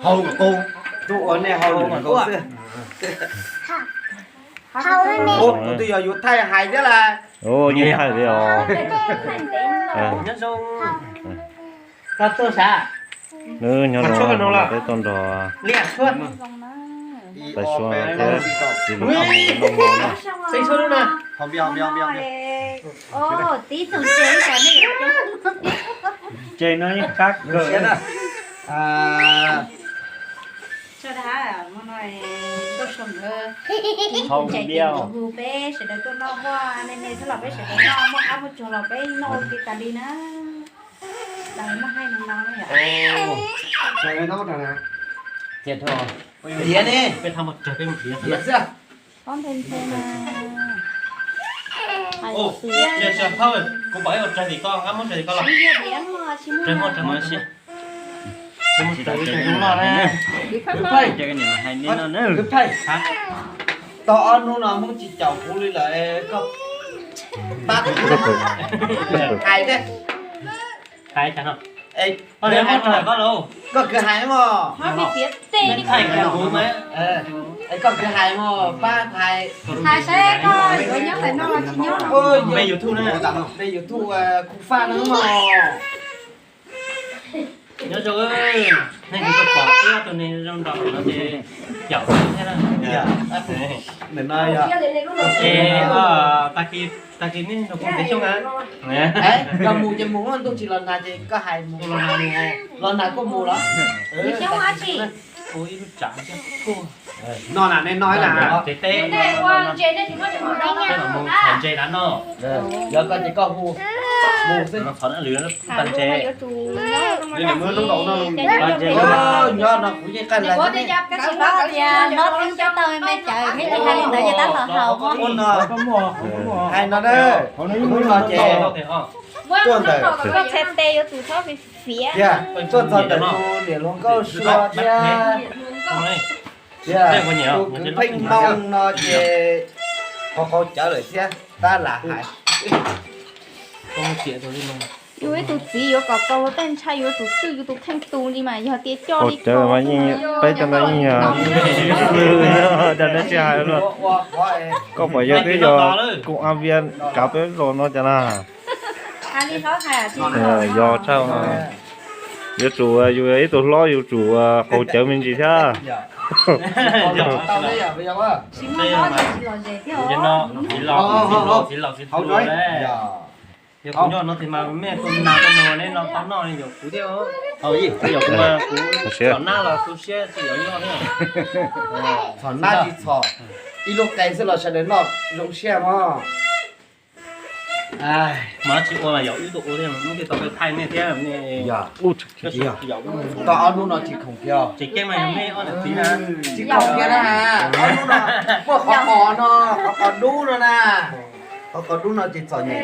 Hau nkaus, tus ua nej hau nkaus xwb. Ua, tus twg yog yuav thaij hais thiab las? Ua, yeej thaij li os. Nyob zoo. Koj tuaj sav? Nws nyob zoo, peb tuaj nrog Tais Sua thiab txiv Lis Paj Mus noj mov na. Tib tug ntses ib tsam nej, ntses no yeej qab kawg. Tso dab, hmo no Nkauj Sau nkawd ib tug ntses ces nkawd hu peb sawv daws tuaj noj, muaj me me thiab los peb sawv daws noj, muaj qab muaj tsuag los peb noj ua ke tas li na. Lawv muaj hais no no na yom. Tiav ne, peb thaj mus tsawg peb mus tiav xwb. Pob nthe nthe na. Kuv pom ib ua tsawg tim ko, kab muab tsawg tim ko los. Tsawg muaj tsawg muaj si. Kwv Phaij, kwv Phaij, tau ob hnub no Hmoob tsis caum kuv li lawm, koj pab kuv hais thiab. Hais no, koj kwv hais mos, koj kwv hais mos, pab hais. Hais saib koj yuav nyob ntawm no los tsis nyob no. Peb YouTube, peb YouTube Kuv Faj no mos. Nyob zoo, nej kuv pom ib ob tug neeg zoo nraug no ces caum thiab na. Ntawm no yog, es tag kis nej nrog kuv ntev xyoo na. Yog mus ces mus, ntuj tsis los nag ces koj hais mus, los nag koj mus los. Ib lub tsam no na, nej noj na. Ntses no, ntses na no. Yog koj ces koj hu mus xwb. Ntses, nyob no kuv yeej qaj lais. Tias no tib cov tau me me cawm thiab tsis hais li ntawd ces tab tom haus. Hais no na, hnub no ces tuaj ntawm, tiag, tuaj txog ntawm tus niam hluas Nkauj Sua thiab, tiag, tus kwv Pheej Noog no ces qhov qhov cawv lawm thiab tab lam hais. Yus ib tug txiv yuav kom tau luag tej ntshai, yus tus xwb yus tus kheej tus li mas yog tias coj li cawv mas yeej peb cov no yeej yog xwb, cov no tsis hais luag. Koj pom yog twb yog kuv a via kav peb los no cas na. Yog tshaj, yuav tsum yus ib tug hlob yus tsum qaug cawv me ntsis thiab. Yog kuv nyob no tes mas mej tus nas tus nus ne no tau noj li yog kuv thiab. Yog kuv mas kuv tom nab los tu siab tsis yuav noj thiab. Txhom nab tsis txhom, ib lub qe xwb los sawv daws noj zoo siab mog. Mas tsis ua mas yog wb tuaj ua thiab, wb twb tau peb thaij nej thiab. Tau ob hnub no tsis khoom kiag, tsis khoom kiag na. Ob hnub no muaj qhov qos no, qhov qos dub no na. Qhov qos dub no ces txom nyem.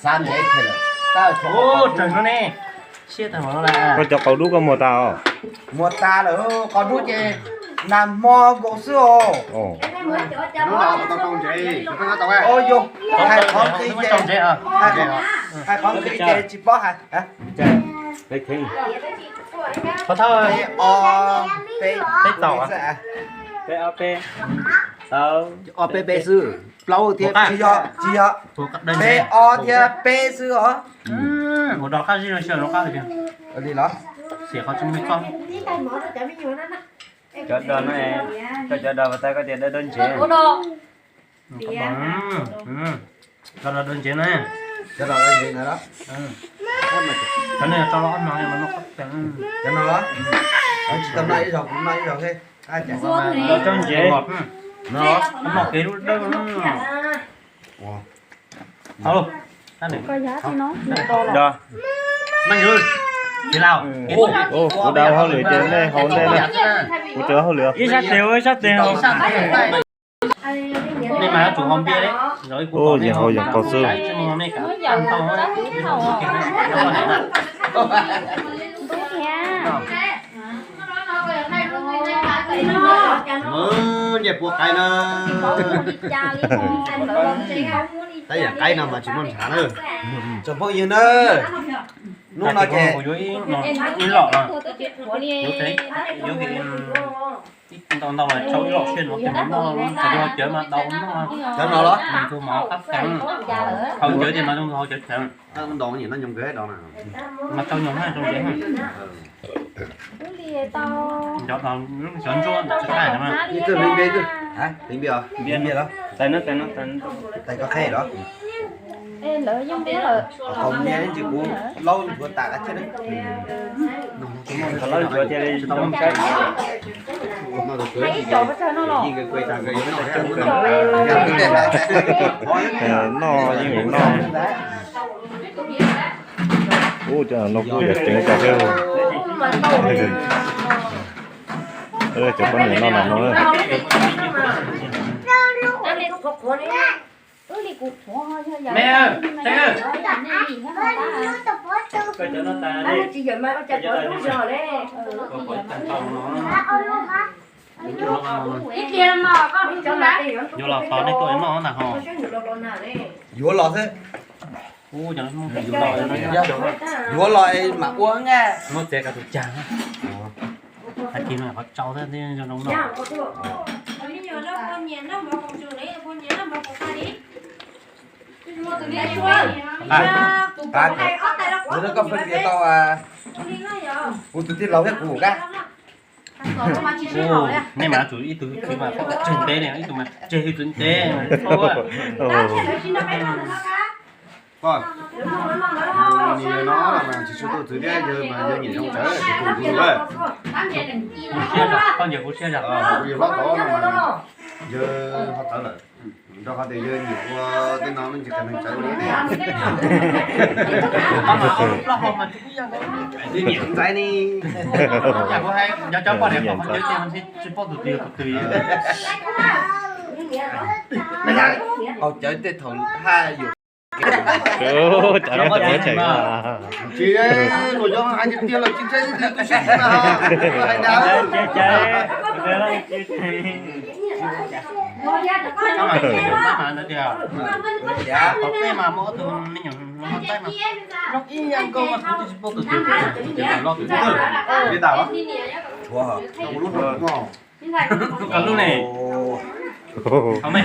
Xav ntev lawm, tab tshuav qhov qos dub ne. Koj cov qos dub koj muag tas os? Muag tas lawm, qos dub ces nag hmo nkaus xwb os. Hais qhov nqi ces, hais qhov nqi ces tsis paub hais. Peb o, peb, peb o peb, o peb peb xwb, plaub thiab, tsis yog, tsis yog, peb o thiab peb xwb os. Li los, cov do no, koj cov do tas koj tias do do ntsev. Cov do do ntsev na. Cov do do ntsev na. Cov no tsis tau noj ib zaug kuv noj ib zaug thiab. Cov ntsev no, noj kev lub dawb. Kuv da hauj lwm ces nej haus nej na. Kuv tsis haus lwm. Ib sab tes ua ib sab tes haus. Nej mas yuav tsum haus npias li. Yeej haus yeej qaug xwb. Nyiaj puas qaib na. Tab yam qaib no mas tsis muaj ntshav na. Tsoom phooj ywg na, Hnub no ces kuv yuav ib, ib lom no, yuav ib, yuav ib ntau ntau los tsau ib lom siab no ces mus noj, cov cawv mas tau noj. Cov no los? Tus mas qab kheev, haus cawv ces mas zoo haus cawv kheev. Mas tsau nyoos na, tsau ntsev na. Cov, cov ntsuab tsis qaij no mas. Tais no, tais no, tais no. Tais koj qheb los? Qhov nyiaj ntsis kuv laub ntsuav tas thiab. Laub ntsuav tiag li, tsis tau muaj saib. Noj yeej noj. Ub, cov no kuj yog ceev kawg thiab. Cov poj niam noj nas no. Yuav los tos nej tuaj noj na ho. Yuav los xwb. Yuav los mam ua nqa. Muab txiav kav tus cag. Hais kiag no qhov tsau thiab zoo no. Kuv tus tij laug thiab kuv kab. Nej mas tsum ib tug txiv mas tseg ntev li, ib tug mas tseg hwj txwv ntev. Koj, nws no mas tsis tshua tuaj txwv thiab, yawg mas yawg nyiam zoo tsawv tus tus tus. Siab zog, koj nyiam kuv siab zog. Kuv yawg hlob tod no mas yawg ho txawv lawm. Rau qhov tias yawg nyiam ua tej no me ntsis qhov neeg tsawv li ne. Yawg nyiam ntxaib ne. Yog cov poj niam qhov cawv ces tsis paub tus twg yog tus twg. Qaug cawv tej thaum haj yuam. Tsis, luag cov hais tiag tiag los tsis ntshai, twb siab na. Hais ntag. Thaum peb mas muaj ob tug me nyuam ntxaib mas zoo ib yam nkaus mas kuv twb tsis paub tus twg, tus twg loj tus twg. Tshuav lub no. Koj lub ne? Me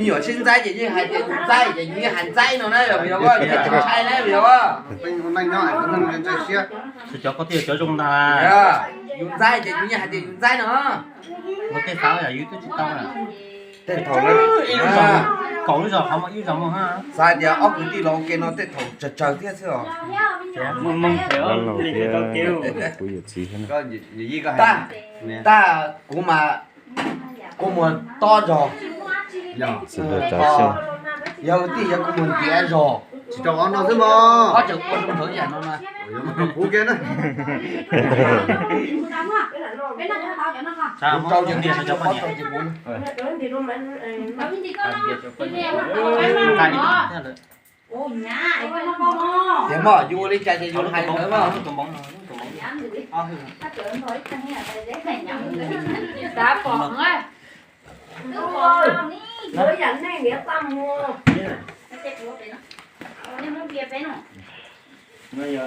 nyuam sib ntxaib ces yeej hais tias yus ntxaib ces yus yeej hais ntxaib no na, yog yog tsis ntshai na, yog. Cov koj thiaj cov zoo ntag. Yus ntxaib ces yus yeej hais tias yus ntxaib no. Ua tej xav yus twb tsis tau na. Tej thaum ib lub zos, kaum lub zos qhov muaj ib lub zos muaj ha. Xav tias ob kwv tij los ua ke no tej thaum tsawg tsawg thiab xwb os. Tag, kuv mas kua muag tob zog, yog kwv tij yog kua muag ntiav zog. Tsis rau qhov no xwb mog. Ob tseem ua zoo ntawd yam no na. Rau ces kuv tsis tshua paub rau ces kuv. Tias mog, yus ua li cas ces yus hais ntawd mog.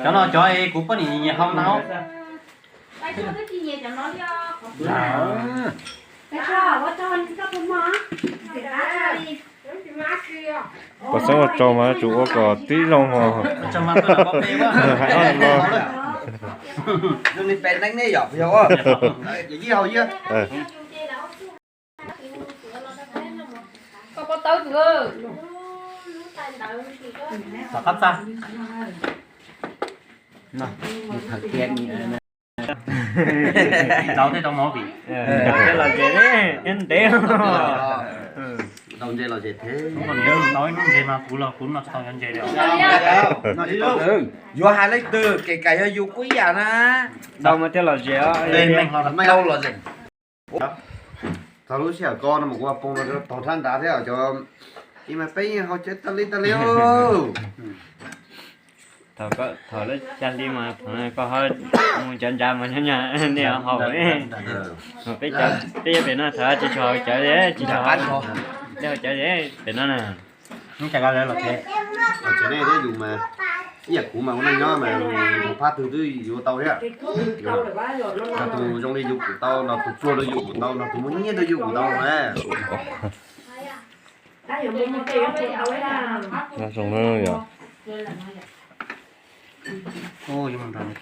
Cov no cov kuv poj niam nyiam haus na. Pos xeeb ua rau mas tsum ua kom tib zoo os. Hais ob no. Tom qab txaj. Rau tej rau mov vim. Los ces thiab ntev. Rau ntses los ces thiab. Hnub no ib hnub ntses mas kuv los kuv noj tsis tau cov ntses li. Yuav hais leej twg kev kais yog yus kuj ib yam na. Tau mas thiaj los zem os. Tau los zem. Txog lub sij hawm ko no mas kuv poob rau tog thab nrad thiab cov, ib mas peb yeej haus cawv tag li tag li. Thaum lub xya hli mas thaum koj ho mus cov nrad mas nyob nyab nej haus. Peb cov, peb cov pem no thaum tsis tshua haus cawv, tsis tshua haus cawv pem no na. Tsev nej thiab yus mas ib yam kuv mas ua neej nyob mas mus phab twg twb yuav tau thiab. Yog tus zoo li yus kuj tau, los tus pluag li yus kuj tau, los tus muaj nyiaj li yus kuj tau na. Zoo yom.